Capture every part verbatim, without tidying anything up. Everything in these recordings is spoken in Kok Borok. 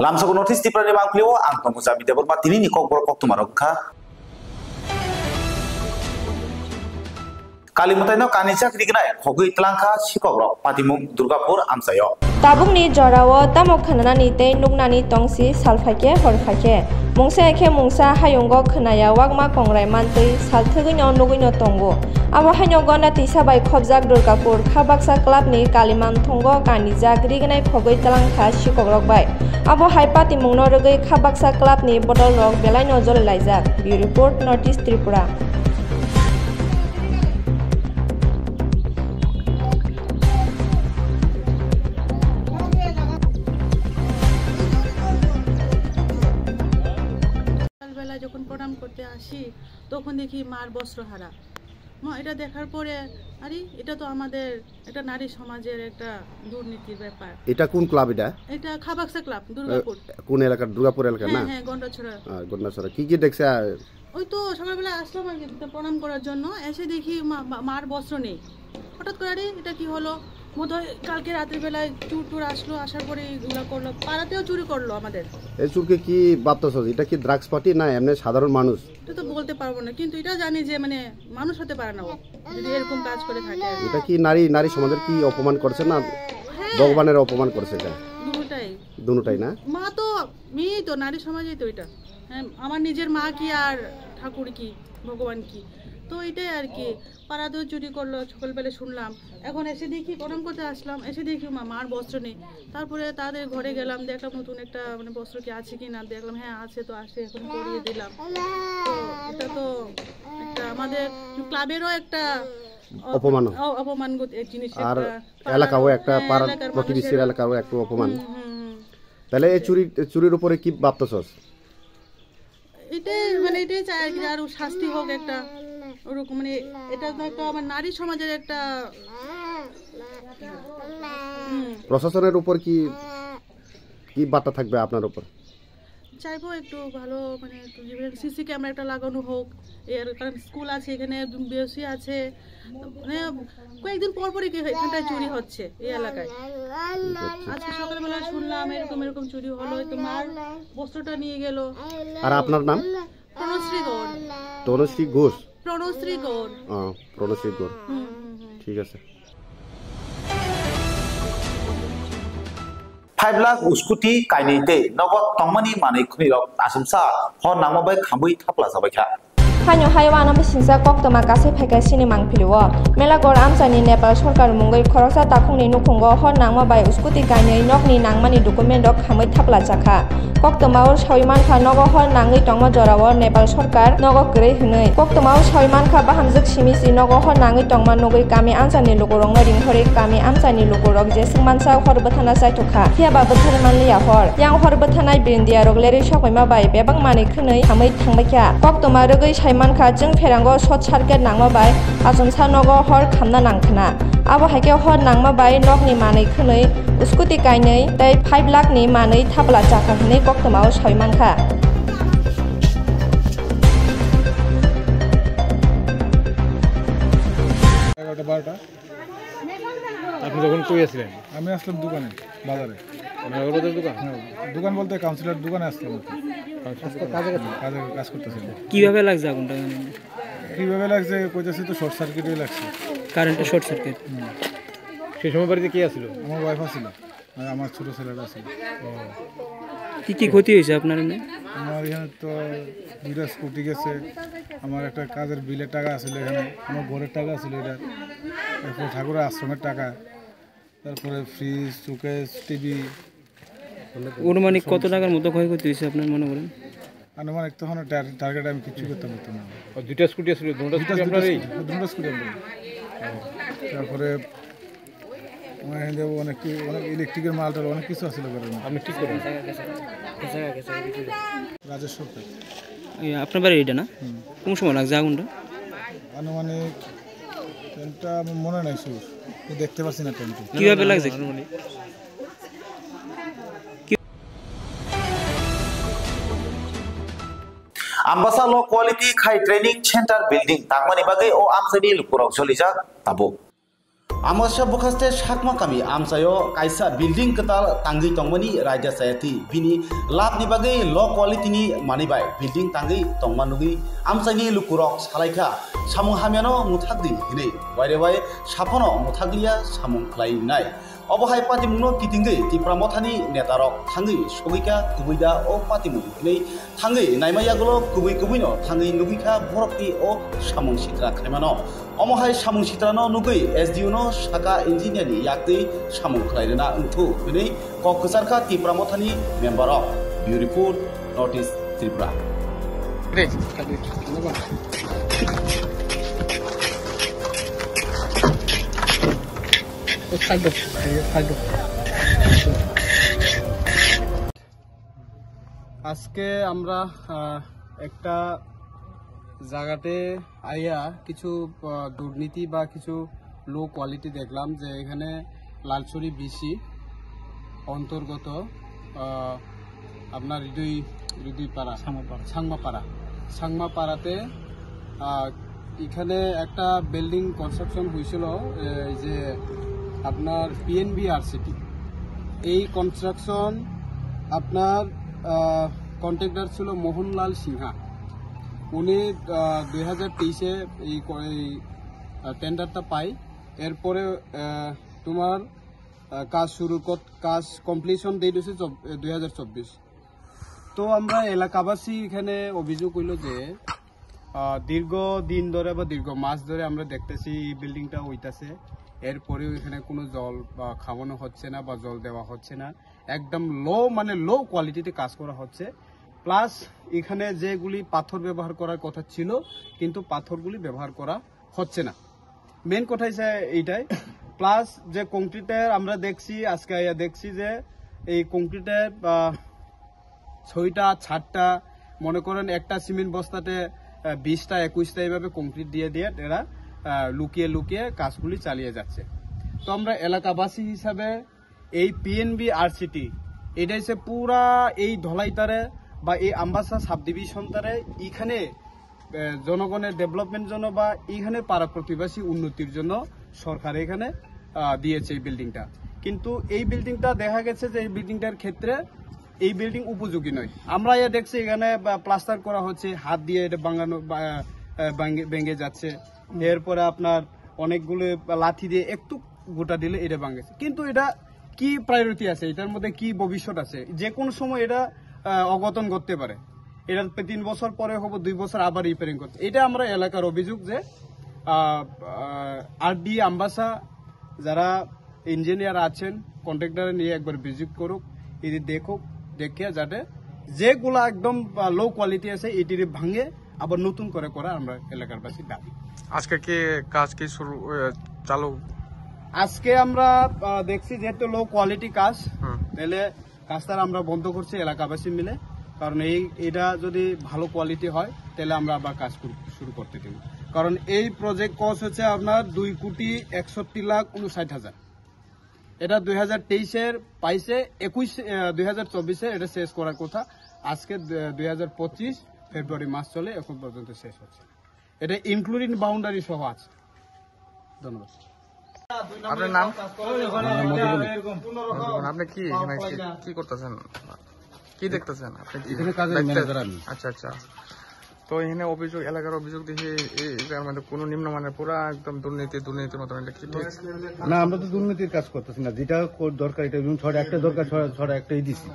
Lamsoko North East Tripura ni mangpili o ang tongo Jami Debbarma, tini ni kokborok koktwma rok wngkha. Kali mwtai no kanijak rignai khogwi tlangkha sikok rok, patimung Durgapur amchaio. Tabukni jorao tamo khwnanani tei nuknani tongsi, sal phaikhe hor phaikhe. Mungsa khe mungsa hayungo khwnaya wakma kongrai mantwi sal thwgwino nugwino tongo. Abo haino Gonda tisa bai khobjak Durgapur kha baksa club ni kaliman thongo kanijak rignai khogwi tlangkha sikokrok bai. Abo hai patimungno rwgwi kha baksa club ni bodol rok belai no jolilaijak. Bureau Report, North East Tripura. সকালবেলা যখন প্রণাম করতে আসি, তখন দেখি মার বস্ত্র হারা। মা, এটা দেখার পরে, আরে, এটা তো আমাদের একটা নারী সমাজের একটা দুর্নীতির ব্যাপার। এটা কোন ক্লাব এটা? এটা খাবাক্সা ক্লাব, দুর্গাপুর। এ, কোন এলাকার? দুর্গাপুর এলাকার হ্যাঁ, না? হ্যাঁ, গন্ডাছড়া। আহ, গন্ডাছড়া। কি কি দেখছে? আহ, ওই তো সকালবেলা আসলাম আর কি, তো প্রণাম করার জন্য। এসে দেখি মা-, মা-, মার বস্ত্র নেই। হঠাৎ করে, "আরে, এটা কি হলো?" বোধহয় কালকে রাতের বেলায় চুর টুর আসলো, আসার পরে এইগুলা করলো। পাড়াতেও চুরি করলো আমাদের। এই চুরকে কি ভাবতেছ? এটা কি ড্রাগস পার্টি না এমনি সাধারণ মানুষ? এটা তো বলতে পারবো না, কিন্তু এটা জানি যে, মানে, মানুষ হতে পারে না ও, যদি এরকম কাজ করে থাকে আর কি। এটা কি নারী, নারী সমাজের কি অপমান করছে না হ্যাঁ। ভগবানের অপমান করছে এটা? দুটোটাই। দুটোটাই না? মা তো মেয়েই তো, নারী সমাজেই তো এটা। হ্যাঁ, আমার নিজের মা কি আর ঠাকুর কি, ভগবান কি? তো এটাই আর কি। পাড়াতেও চুরি করলো, সকালবেলা শুনলাম। এখন এসে দেখি, প্রণাম করতে আসলাম, এসে দেখি মা, মার বস্ত্র নেই। তারপরে তাদের ঘরে গেলাম, দেখলাম নতুন একটা, মানে, বস্ত্র কি আছে কি না, দেখলাম হ্যাঁ আছে, তো আসে, এখন পরিয়ে দিলাম। তো এটা তো একটা আমাদের ক্লাবেরও একটা অপ-, অপমান। অ-, অপমান গত-, এক জিনিস আর একটা পাড়ার, এলাকাও একটা, হ্যাঁ, পাড়ার এলাকার প্রতিবেশীর মানুষের এলাকাও একটু অপমান। হুম, হুম, হুম। তাহলে এই চুরি, চুরির উপরে কি ভাবতেছস? এটাই, মানে, এটাই চাই আর কি, আরো শাস্তি হোক একটা, ওরকম, মানে, এটা তো একটা আমার নারী সমাজের একটা, হুম। প্রশাসনের উপর কি, কি বার্তা থাকবে আপনার উপর? চাইবো একটু ভালো, মানে, একটু সিসি ক্যামেরা একটা লাগানো হোক, এর কারণ স্কুল আছে এখানে, বিওসি আছে, মানে, কয়েকদিন পর পরই কি হয়, এখানটায় চুরি হচ্ছে এই এলাকায়। আজকে সকালবেলা শুনলাম এরকম এরকম চুরি হলো, হয়তো মার বস্ত্রটা নিয়ে গেল। আর আপনার নাম? প্রণশ্রী গৌর। তনুশ্রী ঘোষ? প্রণশ্রী গৌর। আহ, প্রণশ্রী ঘোষ। হুম, হুম, হুম। ঠিক আছে। Five lakh, scooty kainwi tei nogo tongmani manwi khwnwi rok achomsa hor nangma bai khamwi thapla chabai kha. Haino hai uanama singsa koktwma kasai phaikha sini mangpili o. Melagor amchaini Nepal sorkar mungwi khoroksa takhukni nukhungo hor nangma bai scooty kainwi nokni nangmani document rok khamwi thapla chakha. Koktwmao sawi mankha nogo hor nangwi tongma jorao Nepal sorkar nogo kwrwi hwnwi. Koktwmao sawi mankha bahamjwk simi si nogo hor nangwi tongma nugwi kami anchani lukurokno ringkhorwi kami anchani lukurok jeswk mansa hor bwthana chaithok kha. Phiya ba bwtharwi manliya hor. Yang hor bwthanai brindiya rok lerwi sokpaima bai bebak manwi khwnwi hamwi thangbaikha. Koktwma rwgwi sai mankha, chwng pherango short circuit nangma bai achomsa nogo hor khamna nangkhwna. Abo hai khe hor nangma bai nokni manwi khwnwi scooty kainwi tei five lakh ni manwi thapla chakha hwnwi koktwmao sawi mankha. এগারোটা বারোটা। আপনি তখন কই আছিলেন? আমি আসলাম দোকানে, বাজারে। মানে ওর বাজারে দোকান? হ্যাঁ, দোকান বলতে কাউন্সিলর দোকানে আসলাম আর কি। কাউন্সিলর দোকানে? কাজে, কাজ করতেছিলাম। কিভাবে লাগছে আগুনটা? কিভাবে লাগছে? কইতেছে তো শর্ট সার্কিটে লাগছে। কারেন্টের শর্ট সার্কিট। হুম। সেই সময় বাড়িতে কে আছিল? আমার ওয়াইফ আছিল। আর আমার ছোট ছেলেটা আছে। কি কি ক্ষতি হয়েছে আপনার এনে? আমার এখানে তো দুইটা স্কুটি গেছে, আমার একটা কাজের বিলের টাকা আছিল এখানে, আমার ঘরের টাকা আছিল এটা, এরপর ঠাকুরের আশ্রমের টাকা, তারপরে ফ্রিজ, শোকেস, টিভি। অনুমানিক কত টাকার মতো ক্ষয়ক্ষতি হয়েছে আপনার মনে করেন? আনুমানিক তখন টার-, টার্গেট আমি কিছু করতে পারতাম না। ও, দুইটা স্কুটি আছিল, দুটো দুইটা, স্কুটি দুইটা আপনারই? স্কুটি, দুটো স্কুটি আমার। তারপরে আমার এখানে অনেক কি, অনেক ইলেকট্রিকের মাল টাল অনেক কিছু আছিল ঘরের মধ্যে। আপনি ঠিক করেন। রাজেশ সরকার। এই আপনার বাড়ি এটা না? হুম। কোন সময় লাগছে আগুনটা? আনুমানিক টাইমটা আমার মনে নাই শিওর, তো দেখতে পাচ্ছি না টাইমটা। কিভাবে লাগছে? আনুমানিক। Ambasa lo quality khai training center building tangmani bagwi o amchaini lukurok jolijak tabuk. Amasa bwkhaste Sakma kami amchaio kaisa building kwtal tangwi tongmani raida chayati. Bini labni bagwi low quality ni manwi bai building tangwi tongma nugwi amchaini lukurok salaikha, samung hamyano muthakdi hinwi. Waire wai saphano muthakliya samung khlainai. Obo hai patimungno kitingwi Tipra Mothani netarok thangwi sogwikha, kubui da o patimung hinwi thangwi naima yagulo kubui kubuino thangwi nugwikha borokni o samung sitra khaimano. Omo hai samung sitrano nugwi S D O no saka engineer ni yaktwi samung khlai rwna wngthu hinwi kok kwcharkha Tipra Mothani member rok. Bureau Report, North East Tripura. আজকে আমরা আহ, একটা জায়গাতে আইয়া কিছু আহ, দুর্নীতি বা কিছু low quality দেখলাম, যে এখানে লালছড়ি বিসি অন্তর্গত আহ, আপনার হৃদয় হৃদয়পাড়া, সাংমাপাড়া। সাংমাপাড়া, সাংমাপাড়াতে আহ, এখানে একটা বিল্ডিং কনস্ট্রাকশন হয়েছিল, এই যে আপনার পিএনবি আরসিটি, এই কনস্ট্রাকশন আপনার কন্ট্রাক্টর ছিল মোহনলাল সিনহা। উনি দুই হাজার তেইশে এই ক- এই টেন্ডারটা পাই। এরপরে আহ, তোমার আহ, কাজ শুরু কর- কাজ কমপ্লিশন ডেট হচ্ছে দুই হাজার চব্বিশ। তো আমরা এলাকাবাসী এখানে অভিযোগ হইলো যে আহ, দীর্ঘ দিন ধরে বা দীর্ঘ মাস ধরে আমরা দেখতেছি এই বিল্ডিংটা হইতাছে, এরপরেও এখানে কোনো জল বা খাওয়ানো হচ্ছে না বা জল দেওয়া হচ্ছে না। একদম লো, মানে লো কোয়ালিটিতে কাজ করা হচ্ছে। প্লাস এখানে যেগুলি পাথর ব্যবহার করার কথা ছিল, কিন্তু পাথরগুলি ব্যবহার করা হচ্ছে না। মেন কথা হচ্ছে এইটাই। প্লাস যে কংক্রিটের আমরা দেখছি, আজকে আইয়া দেখছি যে এই কংক্রিটের আহ, ছয়টা ছাদটা, মনে করেন একটা সিমেন্ট বস্তাতে আহ, বিশটা একুশটা এইভাবে কংক্রিট দিয়ে দিয়ে এরা আহ, লুকিয়ে লুকিয়ে কাজগুলি চালিয়ে যাচ্ছে। তো আমরা এলাকাবাসী হিসাবে এই পিএনবি আরসিটি, এটা হচ্ছে পুরা এই ধলাইতারে বা এই আম্বাসা সাব ডিভিশন তারে এখানে আহ, জনগণের ডেভেলপমেন্ট জন্য বা এখানে পাড়া প্রতিবেশী উন্নতির জন্য সরকার এখানে আহ, দিয়েছে এই বিল্ডিংটা। কিন্তু এই বিল্ডিংটা দেখা গেছে যে এই বিল্ডিংটার ক্ষেত্রে এই বিল্ডিং উপযোগী নয়। আমরা এ দেখছি এখানে প্লাস্টার করা হচ্ছে, হাত দিয়ে এটা ভাঙানো বা- আহ, ভাঙে- ভেঙে যাচ্ছে। এরপরে আপনার অনেকগুলো লাঠি দিয়ে একটু গোটা দিলে এটা ভাঙে। কিন্তু এটা কি প্রায়োরিটি আছে, এটার মধ্যে কি ভবিষ্যৎ আছে? যে কোনো সময় এটা আহ, অঘটন ঘটতে পারে। এটা তিন বছর পরে হবো, দুই বছর আবার রিপেয়ারিং করতে। এটা আমরা এলাকার অভিযোগ যে আরডি আম্বাসা যারা ইঞ্জিনিয়ার আছেন, কন্ট্রাক্টর নিয়ে একবার ভিজিট করুক, এটি দেখুক, দেখে যাতে যেগুলা একদম লো কোয়ালিটি আছে এটিরে ভাঙে আবার নতুন করে করা আমরা এলাকার বাসী দাবি। আজকে কি কাজ কি শুরু, আহ, চালু? আজকে আমরা আহ, দেখছি যেহেতু লো কোয়ালিটি কাজ, হুম। তাহলে কাজটা আমরা বন্ধ করছি এলাকাবাসী মিলে। কারণ এই এটা যদি ভালো কোয়ালিটি হয়, তাহলে আমরা আবার কাজ শুরু শুরু করতে দেব। কারণ এই প্রজেক্ট কস্ট হচ্ছে আপনার দুই কোটি একষট্টি লাখ উনষাট হাজার। এটা দুই হাজার তেইশের পাইছে, একুশ আহ, দুই হাজার চব্বিশে এটা শেষ করার কথা। আজকে আহ, দুই হাজার পঁচিশ ফেব্রুয়ারি মাস চলে, এখন পর্যন্ত শেষ হচ্ছে। এটা ইনক্লুডিং বাউন্ডারি সহ আছে। ধন্যবাদ। আপনার নাম? আমার নাম মধুবনী। মধুবনী, আপনি কি এখানে কি, কি করতেছেন? কি দেখতেছেন? আপনি কি এখানে কাজের দেখতে- ম্যানেজার আমি। আচ্ছা, আচ্ছা। তো এখানে অভিযোগ, এলাকার অভিযোগ দেখি এই, এই জায়গার মধ্যে কোনো নিম্নমানের পুরা একদম দুর্নীতি, দুর্নীতির মতন, এটা কি ঠিক? না, আমরা তো দুর্নীতির কাজ করতেছি না, যেটা কর- দরকার এটা, যেমন ছড়া একটা দরকার, ছড়া, ছড়া একটাই দিছি,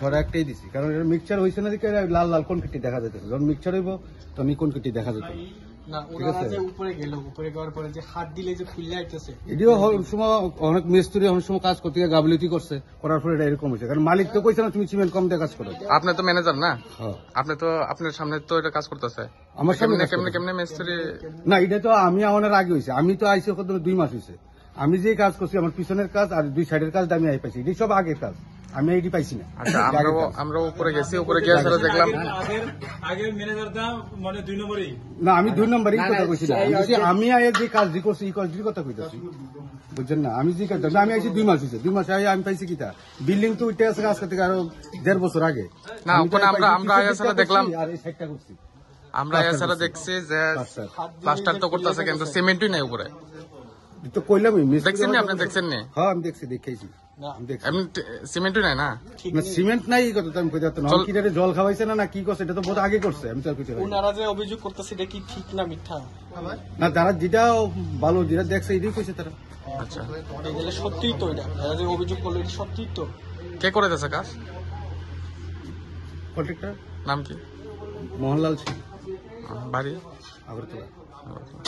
ছড়া একটাই দিছি, কারণ এটা মিক্সচার হয়েছে না দেখে এটা লাল লাল কংক্রিট দেখা যাইতেছে। যখন মিক্সচার হইব, তখন এই কংক্রিট দেখা যাইতেছে। না, ঠিক ওনারা আছে। যে উপরে গেল, উপরে যাওয়ার পরে যে হাত দিলে যে ফুলে আইতেছে। এটিও হ-, অনেক সময় অনেক মিস্ত্রি অনেক সময় কাজ করতে গিয়ে গাফিলতি করছে, করার পরে এটা এরকম হয়েছে, কারণ মালিক তো কইছে না তুমি সিমেন্ট কম দিয়ে কাজ করো। আপনি তো ম্যানেজার না? হ্যাঁ। আপনি তো, আপনার সামনে তো এটা কাজ করতেছে। আমার সামনে কেমনে, কাজ কেমনে, করতেছে। কেমনে মিস্ত্রি? না, এটা তো আমি আমার আগে হয়েছে, আমি তো আইসি কত দুই মাস হয়েছে। আমি যে কাজ করছি, আমার পিছনের কাজ আর দুই সাইডের কাজ আমি আই পাইছি, এটি সব আগের কাজ, আমি এটি পাইছি না। আচ্ছা, এটি আগের আমরাও, কাজ। আমরাও উপরে গেছি, উপরে গিয়ে আসলে দেখলাম। আগের, আগের ম্যানেজার দা মানে দুই নম্বরই। না, আমি দুই নম্বরই না, কথা না, কইছি না। আমি এই কইছি, যে আমি আগে যে কাজ দি করছি, এই কাজ দি কথা কইতাছি। বুঝছেন না? আমি যে কাজ, আমি আইছি দুই মাস হইছে। দুই মাস আগে আমি পাইছি কিতা? বিল্ডিং তো উঠে আছে আজকে থেকে আরো দেড় বছর আগে। না, আমি তো ওখানে আমরা, পাইছি আমরা কিছু আগে আসলে দিকটা দেখলাম। করছি আর এই সাইডটা করছি। আমরা প্লাস্টার আসলে করছি। দেখছি যে প্লাস্টার। প্লাস্টার তো করতেছে, কিন্তু সিমেন্টই নাই উপরে। তো কইলামই, মিস্ত্রি দেখছেন নি আমার আপনি? কাছে দেখছেন নি? হ্যাঁ, আমি দেখছি, দেখেছি। না। আমি দেখছি। এমনি টি-, সিমেন্টও নাই না? ঠিক না, নেই। সিমেন্ট নাই, এই কথা তো আমি কইতে পারতাম না। চল। আমি কি এটা জল খাওয়াইছে না, না কি করছে, এটা তো বোধ আগে করছে, আমি তো আর কিছু জানি না। ওনারা যে অভিযোগ করতেছে, এটা কি ঠিক না মিথ্যা? না, যারা যেটা ভালো, যেটা দেখছে, এটাই কইছে তারা। আচ্ছা। এটা সত্যিই তো, এটা। এরা যে অভিযোগ করলো, এটা সত্যিই তো। কে করে দিয়েছে কাজ? কন্ট্রাক্টর। নাম কি? মোহনলাল সিং। আহ, বাড়ি? আগরতলা। Agartala.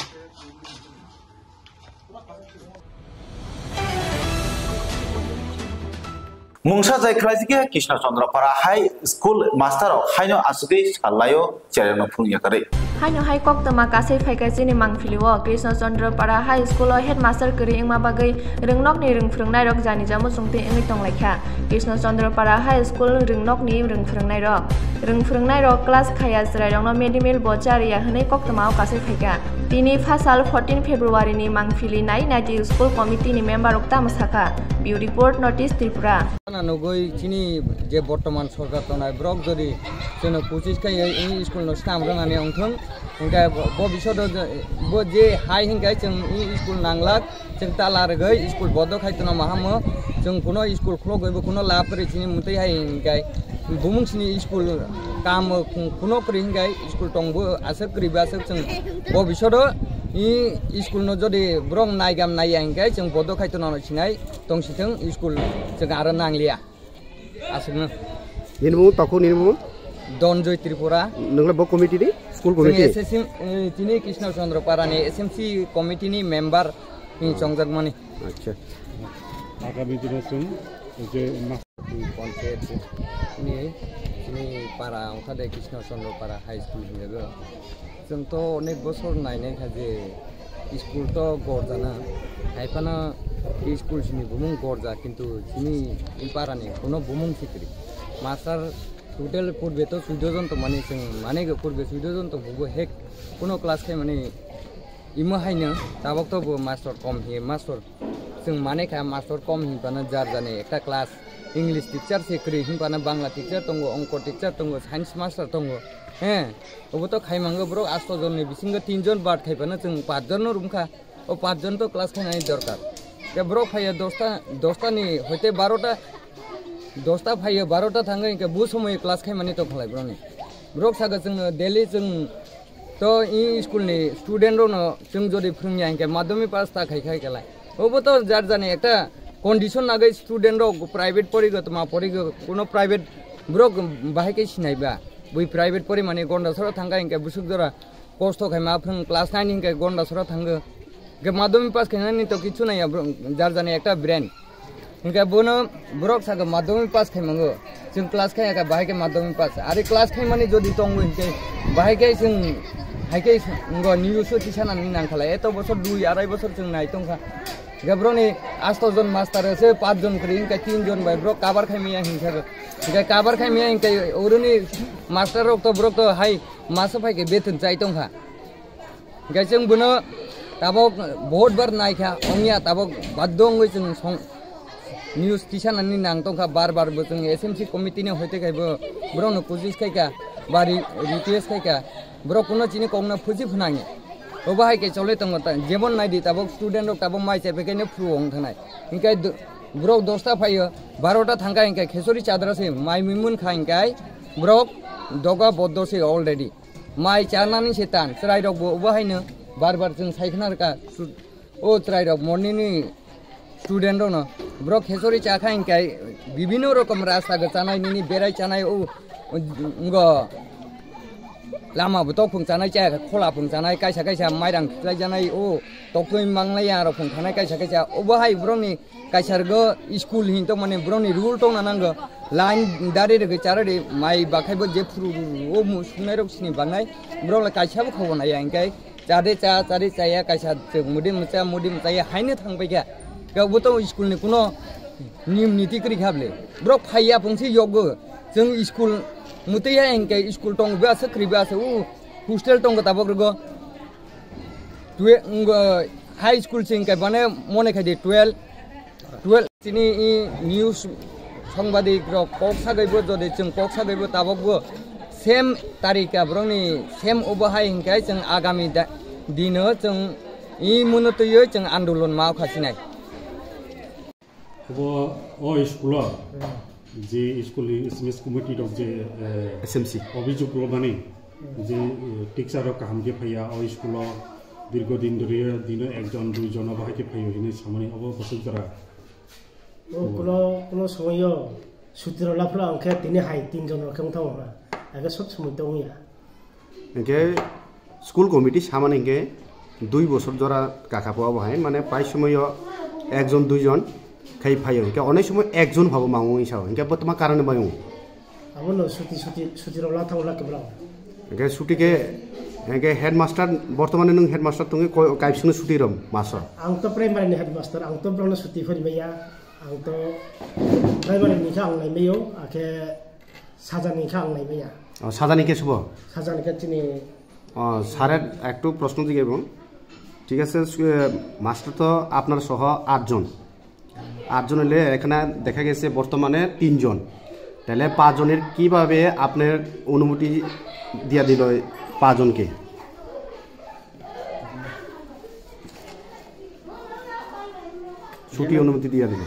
Mungsa jai khlaijikhe Krishna Chandra Para High School master rok haino asugwi sallaio cheremno phunukya kwrwi. Haino hai koktwma kasai phaikha chini mangphilio Krishna Chandra Para High School o headmaster kwrwi wngma bagwi rwngnokni rwngphwrwngnairok jani jamo chungtwi wngwi tonglaikha. Krishna Chandra Para High School rwngnokni rwngphwrwngnairok. Rwngphwrwngnairok class khaya chwrairokno mid day meal bo chariya hwnwi koktwmao kasai phaikha. Tini phasal fourteen February ni mangphili nai naidi school committee ni member rok tamo sakha. Bureau report, North East Tripura. Nugwi chini je bortoman sorkar tongnai borok jodi chwngno kuchis khai ei school no swnam rwnani wngthung, hwnkhe bo, bo bisodo je, bo je hai hwnkhe chwng ei school nanglak. Chwng tala rwgwi school bodo khai tono mahamo. Chwng kuno school khulogwi bo kuno lab kwrwi chini mwtwi hai hinkhe bumung sini school kam kuno kwrwi hinkhe school tongbo aswk kwrwi bo aswk chwng bo bisodo i school no jodi borok naigam naiya hinkhe chwng bodo khai tono sinai tongsithwng school chwng aro nangliya. Aswkno. Nini bumo toko nini bumo? Donjoy Tripura. Nungla bo committee ni? School committee? Chini S S C, eh, chini Krishna Chandra Para ni S M C committee ni member ni chongjak mani. Acha. Agami dino chwng je ma- Panchayat ni chini para ongkha de Krishna Chandra Para High School hinjago. Chwng to onek bosor nainai kha je school to gorjana, hai phano school sini bumung gorja, kintu chini para ni kuno bumung sikri. Master total purbe to suido jon tongmani, chwng mane go purbe suido jon tong bubo hek kuno class khai mani imo haino tabok to bo master kom hi master. Chwng mane kha master kom hinphano jar jani ekta class English teacher se kwrwi hinphano Bangla teacher tongo, Ongko teacher tongo, Science master tongo. He, obo to khai mango borok asto jonni bisingo tin jon bad khai phano chwng pach jon no rum kha. O pach jon to class khainani dorkar. Ke borok phaiya dosta, dosta ni hoite barota, dosta phaiya barota thango hinkhe bu somoy class khaimani tong khalai borokni. Borok saka chwng daily chwng To i school ni student rok no chwng jodi phwrwngya hinkhe madhyamik pass ta khai khai khelai. Obo to jar jani ekta condition nagwi student rok private porigo tma porigo kuno private borok bahai khe sinai ba. Bui private pori mani gonda sora thangkha hinkhe busuk jora kosto khai ma phwrwng class nine hinkhe gonda sora thango. Hinkhe madhyamik pass khainani to kichu naiya borok jar jani ekta brain. Hinkhe bono borok saka madhyamik pass khai mango. Chwng class khai aka bahai khe madhyamik pass. Ari class khai mani jodi tongo hinkhe bahai khe chwng hai khe ngo news o tisa nani nang khala. Eto bosor dui arai bosor chwng nai tongkha. Hinkhe borokni asto jon master se pach jon kwrwi hinkhe tin jon bai borok cover khai maya hinkhe. Hinkhe cover khai maya hinkhe oroni master rok to borok to hai masa phai khe beton chai tongkha. Hinkhe chwng bono tabok bahut bar naikha, ongya tabok baddo wngwi chwng song news tisanani nang tongkha, bar bar bo chwng S M C committee ni hoite khai bo borokno kuchis khaikha, ba re-, request khaikha, borok kuno chini kokno phuchi phwnangya. Obo hai khe choli tongo ta, jemon naidi tabok student rok tabok mai chai phaikhe no phuru wng thanai. Hinkhe do-, borok dosta phaio, barota thangkha hinkhe khesori chadra se mai mui munkha hinkhe borok doga boddo se already. Mai chanani se tan, chwrairokbo obo haino bar bar chwng sai khna rwkha. Su-, o chwrairok morning ni student rokno borok khesori chakha hinkhe bibhinno rokom rasta go chanai nini berai chanai o, o, ngo lama bo tokphung chanai chaya khola phung chanai kaisa kaisa mairang khiklai janai o toktwi manglai ya rok phung thanai kaisa kaisa obo hai borokni Kaisa rwgo school hin tongmani borokni rule tongna nango. Line dari rwgwi chara di mai bakhai bo je phuru o mu sungnai rok sini bangnai borok le kaisa bo khobo naiya hinkhe chade cha chade chaya kaisa chwng mudi mwcha mudi mwchaya haino thang paikha. Kebo to school ni kuno niyom niti kwrwi kha bwle. Borok phaiya phungsi yokgo chwng school mutwi ya hinkhe school tong bwsa kwrwi bwsa o hostel tongo tabok rwgo. Twe-, wng, high school se hinkhe bane mone khai di twelve, twelve. Chini i news songbadik rok kok sagwi bo jodi chwng kok sagwi bo tabok bo same tarika borokni same obo hai hinkhe chwng agami da-, dino chwng I muno twiwi chwng andolon ma khasinai. Obo o school-o je school ni S M C committee rok je, eh, S M C. Obhijog rwmani je, eh, teacher rok kaham khe phaiya o school-o dirgo din dhori dino ekjon duijon obo hai khe phaio hinwi samani obo bwswk jora. O kuno, kuno somoyo suti rok laphla hwnkhe tini hai tin jon rok khe wngthango na. Age sob somoi to wngya. Hingke school committee samani hingke dui bosor jora kakha po abo hai, mane pai somoyo ekjon duijon khai phaio, hingke onek somoy ekjon phabo mango wngwi sao, hingke bo tma karone bai wng? Abono suti, suti, suti rok la thang la kebra. Hingke suti ke, hingke headmaster, bortomane nwng headmaster tongwi ko-, kaibsingno suti rom master? Ang to primary ni headmaster, ang to borokno suti phori maya, ang to primary ni khe ang nai mayo, akhe sajani khe ang nai maya. O, sajani ke subo? Sajani ke chini. O, sare ektu proshno jigebo. Thik ache, su-, master to apnar soho at jon. At jon hole ekhane dekha geche bortomane tin jon. Tale panch jonor kibabe apnar onumoti diya dilo panch jonke? Chuti onumoti diya dilo.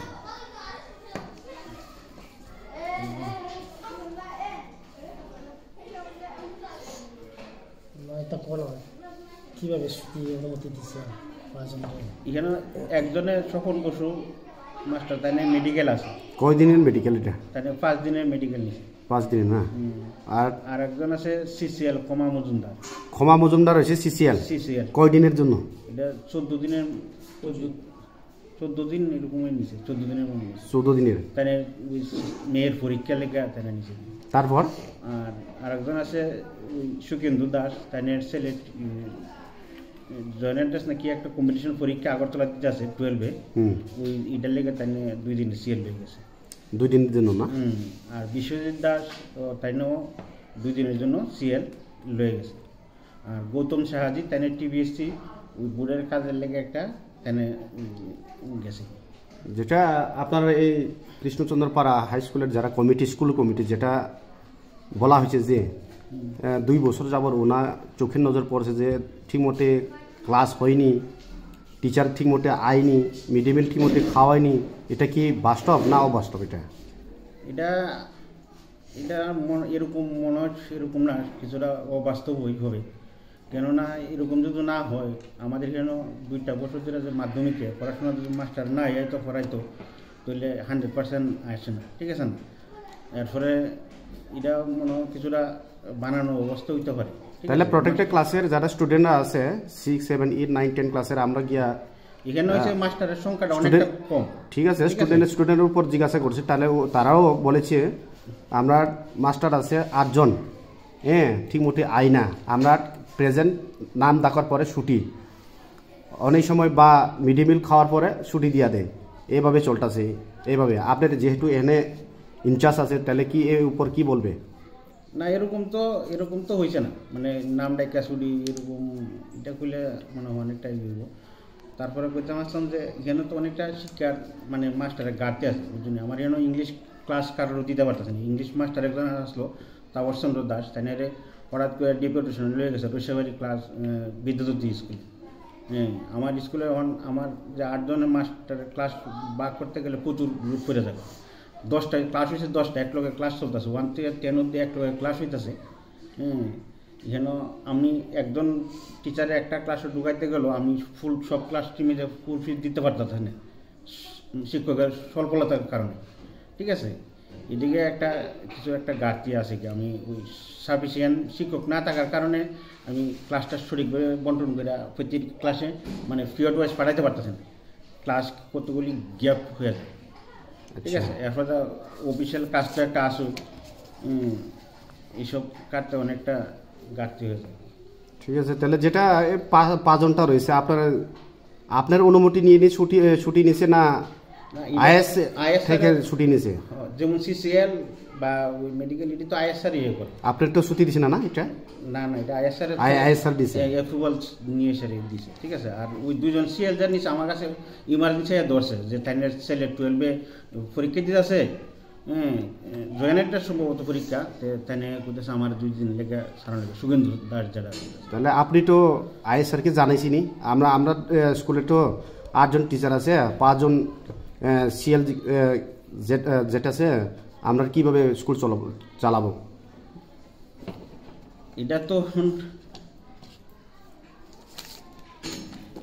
Nai ta kono kibabe chuti onumoti dise, panch jon. এখানে একজনে স্বপন বসু মাস্টার, তাই medical আছে। কয় দিনের মেডিকেল এটা? তাই পাঁচ দিনের মেডিকেল নিছে। পাঁচ দিনের না? হুম। আর আর একজন আছে সিসিএল, ক্ষমা মজুমদার। ক্ষমা মজুমদার হয়েছে সিসিএল। সিসিএল। কয় দিনের জন্য? এটা চোদ্দ দিনের, চোদ্দ, চোদ্দ দিন এরকমই নিছে, চোদ্দ দিনের মধ্যে নিছে। চোদ্দ দিনের? তাই ওই মেয়ের পরীক্ষা লেগে তাই নিছে। তারপর? আর আরেকজন আছে ওই সুখেন্দু দাস, তাই সিলেট, উম, জয়েন্ট এন্ট্রান্স নাকি একটা কম্পিটিশন পরীক্ষা আগরতলা দিতে আছে টুয়েলভে। হুম। ওই এটার লেগে তাই দুই দিন সিএল হয়ে গেছে। দুই দিনের জন্য না? হুম। আর বিশ্বজিৎ দাস, ও, তাই দুই দিনের জন্য সিএল লয়ে গেছে। আর গৌতম সাহাজি তাই টিবিএসসি ওই বোর্ডের কাজের লেগে একটা তাই, উম, গেছে। যেটা আপনার এই কৃষ্ণচন্দ্র পাড়া হাই স্কুলের যারা কমিটি, স্কুল কমিটি, যেটা বলা হয়েছে যে, হুম। আহ, দুই বছর যাবত ওনা চোখের নজর পড়ছে যে ঠিকমতে ক্লাস হয়নি, টিচার ঠিকমতে আয়নি, মিড ডে মিল ঠিকমতে খাওয়ায়নি, এটা কি বাস্তব না অবাস্তব এটা? এটা, এটা মন-, এরকম মনে হচ্ছে, এরকম না, কিছুটা অবাস্তবই হবে। কেননা এরকম যদি না হয়, আমাদের এখানে দুইটা বছর ধরে যে মাধ্যমিকে পড়াশোনা যদি মাস্টার না হয় তো পড়াইতো, তাহলে হান্ড্রেড পার্সেন্ট আসে না, ঠিক আছে না? এরপরে এটা মনে হয় কিছুটা বানানো অবস্থা হইতে পারে, ঠিক তাহলে আছে? প্রত্যেকটা ক্লাসের যারা স্টুডেন্টরা আছে, six, seven, eight, nine, ten ক্লাসের আমরা গিয়া, এখানে হচ্ছে আহ, মাস্টারের সংখ্যাটা স্টুডেন্ট, অনেকটা কম, ঠিক আছে, ঠিক আছে? স্টুডেন্ট, স্টুডেন্টের উপর জিজ্ঞাসা করছে, তাহলে ও, তারাও বলেছে, আমরা মাস্টার আছে আটজন, হ্যাঁ, ঠিক মতো আয় না, আমরা প্রেজেন্ট নাম ডাকার পরে ছুটি, অনেক সময় বা মিড ডে মিল খাওয়ার পরে ছুটি দিয়া দেয়, এইভাবে চলতেছে। এইভাবে আপনার যেহেতু এনে ইনচার্জ আছে, তাহলে কি এর উপর কি বলবে? না, এরকম তো, এরকম তো হয়েছে না, মানে নাম ডাকা ছুটি এরকম, এটা করলে মানে অনেকটাই হইব। তারপরে কইতাম আসলাম যে এখানে তো অনেকটা শিক্ষার মানে মাস্টারের ঘাটতি আছে, বুঝলি? আমার এখানে ইংলিশ ক্লাস কারোর দিতে পারতেছে না। ইংলিশ মাস্টার একজন আসলো, তাপস চন্দ্র দাস, তাই না রে, হঠাৎ করে ডেপুটেশন লয়ে গেছে রৈশাবাড়ি ক্লাস, আহ, বিদ্যাজ্যোতি স্কুল। হ্যাঁ, আমার স্কুলে এখন আমার যে আটজনের মাস্টার ক্লাস ভাগ করতে গেলে প্রচুর লোক পড়ে যাবে। দশটা ক্লাস হয়েছে, দশটা এক লগে ক্লাস চলতেছে, ওয়ান থেকে টেন অব্দি এক লগে ক্লাস হইতেছে। হুম, যেন আমি একজন টিচারে একটা ক্লাসে ঢুকাইতে গেল, আমি ফুল সব ক্লাস টিমে যে ফুল ফিজ দিতে পারতাম না, শিক্ষকের স্বল্পতার কারণে, ঠিক আছে? এদিকে একটা কিছু একটা ঘাটতি আছে কি, আমি ওই সাফিসিয়েন্ট শিক্ষক না থাকার কারণে আমি ক্লাসটা সঠিকভাবে বন্টন করে প্রতি ক্লাসে মানে পিরিয়ড ওয়াইজ পাঠাইতে পারতেছি না। ক্লাস কতগুলি গ্যাপ হয়ে যায়, ঠিক আচ্ছা। আছে? এরপরে অফিসিয়াল কাজটা একটা আসুক, হুম, এইসব কাটতে অনেকটা ঘাটতি হয়ে যায়। ঠিক আছে, তাহলে যেটা এ পা-, পাঁচজনটা রয়েছে, আপনার, আপনার অনুমতি নিয়ে নিয়ে ছুটি, এ, ছুটি নিছে না না, এটা আইএস আইএস থেকে স্যারের ছুটি নিছে? হ্যাঁ, যেমন সিসিএল বা ওই মেডিকেল, এটা তো আইএস স্যার ইয়ে করে। আপনার তো ছুটি দিছে না, না এটা? না, না, এটা আইএস স্যারের আই-, তো আইএস স্যার দিছে। এ, অ্যাপ্রুভাল নিয়ে স্যার দিছে, ঠিক আছে? আর ওই দুজন সিএল যার নিচে আমার কাছে ইমার্জেন্সি ধরছে যে তাই ছেলে টুয়েলভে পরীক্ষা দিতে আছে, হ্যাঁ, এ, জয়েন্টটা সম্ভবত পরীক্ষা, তে, তেনে কইতেছে আমার দুই দিন লেগে সারা লেগে সুগেন্দ্র দাস যারা। তাহলে আপনি তো আইএসআর কে জানাইছিনি? আমরা, আমরা, এ, স্কুলে তো আটজন টিচার আছে, পাঁচজন, এ, সিএল, এ, জেড, এ, জেড আছে, আমরা কিভাবে স্কুল চলাবো, চালাবো? এটা তো এখন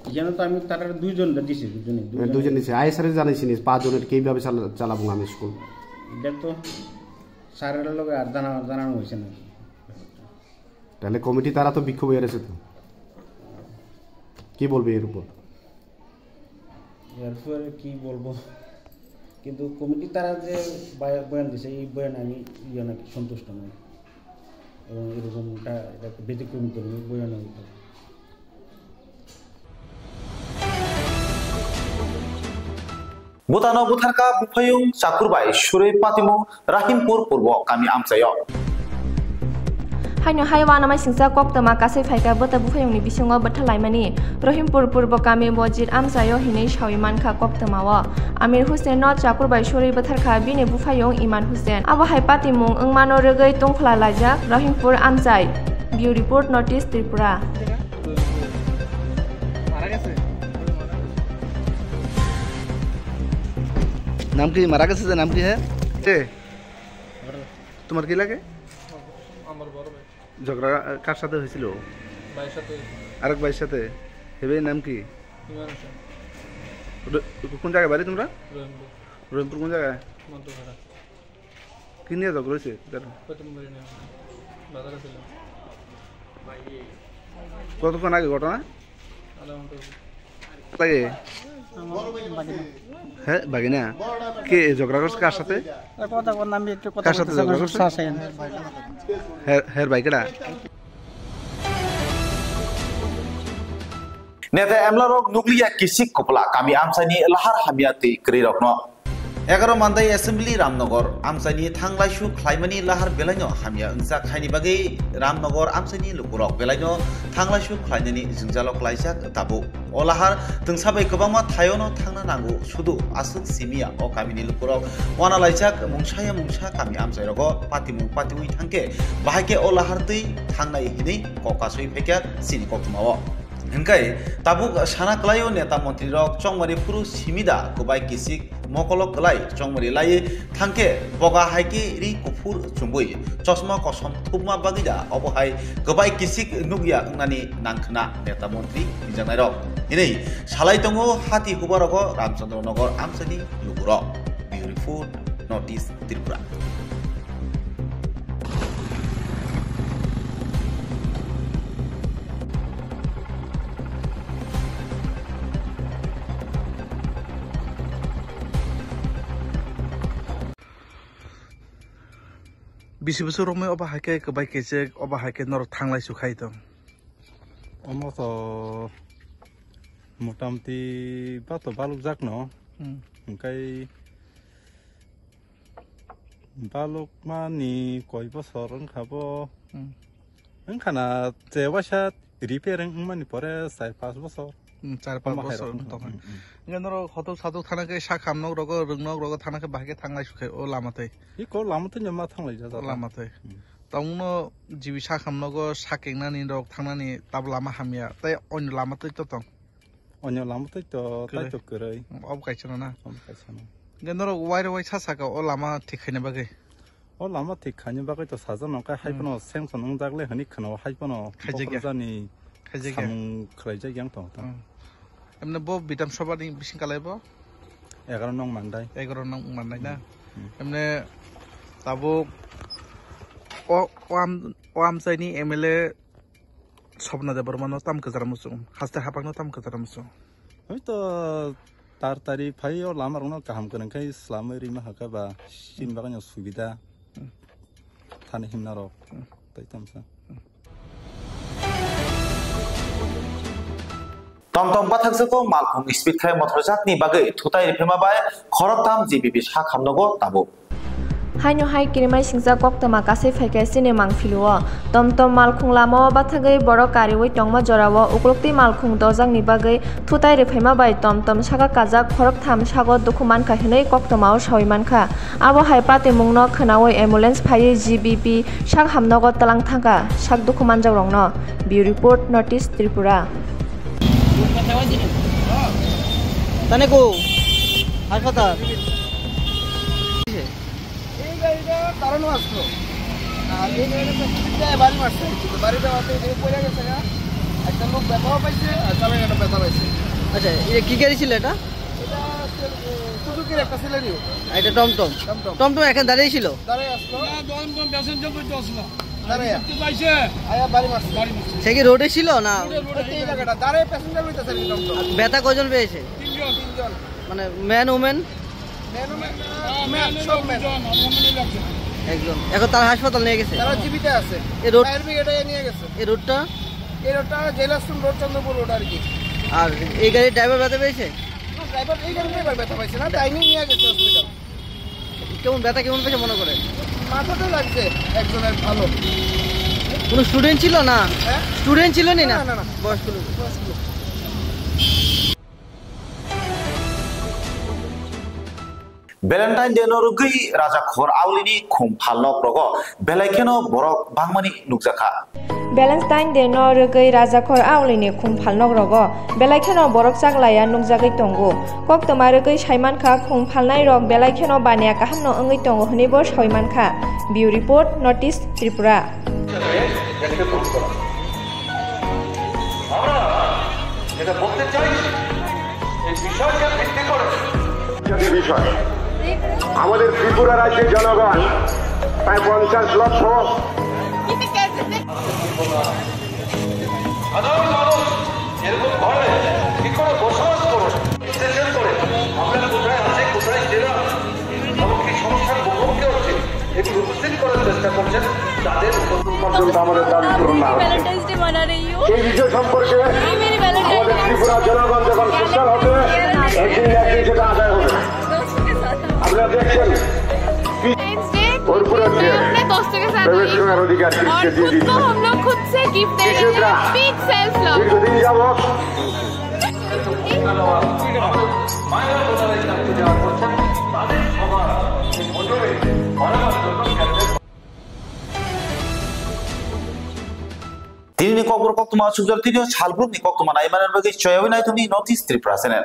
এখানে তো আমি তারা দুইজন দিছি, দুজনে, এ, দুইজন। দুইজন দিছে। আইএসআর জানাইছিনি, পাঁচজনের কিভাবে চালা-, চালাবো আমি স্কুল? এটা তো স্যারের লগে আর জানা-, জানানো হয়েছে না। তাহলে কমিটি তারা তো বিক্ষোভ হয়ে রয়েছে তো। কি বলবে এর উপর? এরপরে কি বলবো? কিন্তু কমিটি তারা যে বায়-, বয়ান দিছে, এই বয়ান আমি ইয়ে নাকি সন্তুষ্ট নই। এবং এরকম একটা, এটা একটা ব্যতিক্রমী ধর্মী বয়ান হইতো। Butano butharkha buphayung chakur bai surwi patimung Rahimpur Purbo kami amchaio. Haino hai uanamai singcha koktwma kasui phaikha bwta buphayungni bisingo bwthalaimani. Rahimpur Purbo kami Bojit amchaio hinwi sawi mankha koktwmao. Amir Hussain no chakur bai surwi bwtharkha bini buphayung Iman Hussain. Abo hai patimung wngmano rwgwi tungphla laijak Rahimpur amchai. Bureau Report, North East Tripura. নাম কি? মারা গেছে যে নাম কি? হ্যাঁ, কে? তোমার কি লাগে? আমার বড় ভাই। ঝগড়া কার সাথে হয়েছিল? ভাইয়ের সাথে হয়েছিল। আরেক ভাইয়ের সাথে। হে ভাইয়ের নাম কি? ইমরান হোসেন। র-, কোন জায়গায় বাড়ি তোমরা? রহিমপুর। রহিমপুর কোন জায়গায়? মধ্যপাড়া। কি নিয়ে ঝগড়া হয়েছে? জানো? প্রথম বাড়ি নিয়ে। বাজারে ছিল। কতক্ষণ আগে ঘটনা? আধা ঘন্টা হয়েছে। লাগে? আমার বাগিনা। হ্যাঁ, বাগিনা। কে ঝগড়া করছে কার সাথে? এ কথা বললাম, আমি একটু কথা কার সাথে বলতে চাই, ঝগড়া আমার করছে? শ্বশুর আছে। হ্যাঁ, হ্যাঁ, ভাই কেডা? Neta emlarok nukliya kisik kupla kami amchaini lahar hamya twi kwrwirokno. Egaroh Mandai Assembly Ramnagar amchaini thanglaisu khlaimani lahar belaino hamya wngjak haini bagwi Ramnagar amchaini lukurok belaino thanglaisu khlainani jwngjalo klaijak tabuk. O lahar twngsa bai kwbangma thaiono thangna nango, sudu aswk simiya o kamini lukurok uana laijak mungsaya mungsa kami amchairogo patimung patiwi thangkhe bahai khe o lahar twi thangnai hinwi kok kasui phaikha chini koktwmao. Hingkai tabuk sana kwlaio neta montrirok chongmari phuru simida kwbai kisik mokolo kwlai chongmari laiwi thangkhe boga hai khe ri kuphur chumbui chosma kosom thupma bagwi da obo hai kwbai kisik nukya wngnani nangkhna neta montri hinjaknairok hinwi salai tongo hati hubarogo Ramchandra Nagar amchaini lukurok. Bureau Report, North East Tripura. Bisi bwswk romwi obo hai khe kwbai kechek, obo hai khe norok thanglai su khai tong. Omo to motamti ba to balukjak no. Hmm. Hwnkhe balukmani koi bosor wngkha bo? Hmm. Wngkha na, che waisa repair wng-, wngmani pore char panch bosor. Hmm, char panch bosor wng tongkha. Hmm, hmm. Hwnkhe norok hotok satok thana khe sakam nok rogo, rwng nok rogo thana khe bahai khe thanglai sukhe o lama twi. Iko lama twi ma thanglai jajak. Lama twi. Hmm. Tabukno G B sakam nogo sakengnani rok thangnani tab lama hamya tei onyo lama twi to tong. Onyo lama twi to, kwrwi. Tai to kwrwi. Obo kaisa no na? Obo kaisa no. Hwnkhe norok wire wire sa saka o lama thik khaina bagwi? O lama thik khaina bagwi to sajak no, khe hai phano sanction wngjak le hwnwi khwna o, hai phano khaijak ya. Bokhorjani khaijak ya. Samung khlaijak yang tong tong. Hmm. Emne bo Bidhan Sabha ni bising kalai bo? Egaroh nong Mandai. Egaroh nong Mandai na? Hmm. Emne tabuk o, o am-, o amchaini M L A Swapna Debbarma no tam kwchara muchung, haste haphang no tam kwchara muchung. Hoi to tar tari phai o lama rok no kaham kwrwng khai swlamwi rima hakha ba chini bagwi no subida. Hmm. Thani himna rok. Hmm. Tai tamsa. Hmm. Tongtong bathakjagao malkhung speed khai mothorjakni bagwi thutai riphaima bai khoroktham G B B sakhamnogo tabuk. Haino hai kirimai singcha koktwma kasai phaikha chini mangphiluo. Tom tom malkhung lamao bathagwi borok kariwi tongma jorao ukloktwi malkhung dojakni bagwi thutai rwphaima bai tom tom saka kajak khoroktham sago dukhu mankha hwnwi koktwmao sawi mankha. Abo hai patimungno khwnawi ambulance phaiwi G B P sak hamnogo twlang thangkha sak dukhu manjakrokno. Bureau Report, North East Tripura. তানে কো? হাসপাতাল। এই গাড়িটা দাঁড়ানো আসলো, আর এই গাড়িটা পেছন দিক দিয়ে বাড়ি মারছে। বাড়িটা মারতে এই পড়ে গেছে গা। একটা লোক ব্যথাও পাইছে আর চালক একটা ব্যথা পাইছে। আচ্ছা, এটা কি গাড়ি ছিল এটা? এটা হচ্ছে, এ, সুজুকির একটা সিলেরিও। আর এটা টমটম? টমটম। টমটম এখানে দাঁড়িয়ে ছিল? দাঁড়ায় আসলো। না, টমটম প্যাসেঞ্জার বইতে আসলো। দাঁড়ায়। দেখতে পাইছে? আয়া বাড়ি মারছে। বাড়ি মারছে। সে কি রোডে ছিল না? রোডে, রোডে। এই জায়গাটা দাঁড়ায় প্যাসেঞ্জার বইতে আসে টমটম। আর ব্যথা কজন পেয়েছে? তিনজন। তিনজন। মানে ম্যান, উমেন? ম্যান, উমেন, না, ম্যান, ম্যান সব হলো ম্যান। দুজন, আর উমেন হলো একজন। একজন। এখন তারা হাসপাতাল নিয়ে গেছে? তারা জীবিত আছে। এই রোড ফায়ার ব্রিগেডে নিয়ে গেছে। এই রোডটা? এই রোডটা জেলা স্কুল রোড, চন্দ্রপুর রোড আর কি। আর এই গাড়ির ড্রাইভার ব্যথা পেয়েছে? না, ড্রাইভার, এই গাড়ির ড্রাইভার ব্যথা পাইছে না, টাইমে নিয়ে গেছে হসপিটাল। কেমন ব্যথা, কেমন পেয়েছে মনে করে? মাথাতে লাগছে একজনের ভালো। কোনো স্টুডেন্ট ছিল না? হ্যাঁ? স্টুডেন্ট ছিল নি না? না, না, না। বয়স্ক লোক। বয়স্ক লোক। Valentine Day no rwgwi rajakhor aulini khum phalnok rogo belai kheno borok bangmani nukjakha. Valentine Day no rwgwi rajakhor aulini khum phalnok rogo belai kheno borok chaklaiya nukjagwi tongo. Koktwma rwgwi saimankha khum phalnai rok belai kheno baniya kaham no wngwi tongo hwnwi bo sawi mankha. Bureau Report, North East Tripura. আমরা যেটা বলতে চাইছি, এই বিষয়কে ভিত্তি করে যে বিষয়, আমাদের ত্রিপুরা রাজ্যের জনগণ প্রায় পঞ্চাশ লক্ষ। সাধারণ মানুষ এরকম ভাবে কি করে বসবাস করবে? বিশেষ করে আমরা কোথায় আছি, কোথায় ছিলাম, এমনকি সমস্যার মুখোমুখি হচ্ছে, এটি উপস্থিত করার চেষ্টা করছেন, তাদের পর্যন্ত আমাদের দাবি পূরণ না হচ্ছে। Valentine's Day मना रही हूँ। এই বিষয় সম্পর্কে ये मेरी Valentine's আমাদের Day। ত্রিপুরা জনগণ যখন সোচ্চার হবে, একদিন না একদিন সেটা আদায় হবে। दोस्तों के साथ। আপনারা দেখছেন, Valentine's Day। ওর উপরে হচ্ছে मैं अपने दोस्तों के साथ প্রবেশ आई। করার অধিকার और কে দিয়ে खुद দিচ্ছে। को हम लोग खुद से गिफ्ट दे रहे हैं। Big self love. দীর্ঘদিন যাবত Tini ni kokborok koktwma chukjak tini o salbrumni koktwma naimanani bagwi choyawi naithokni North East Tripura channel.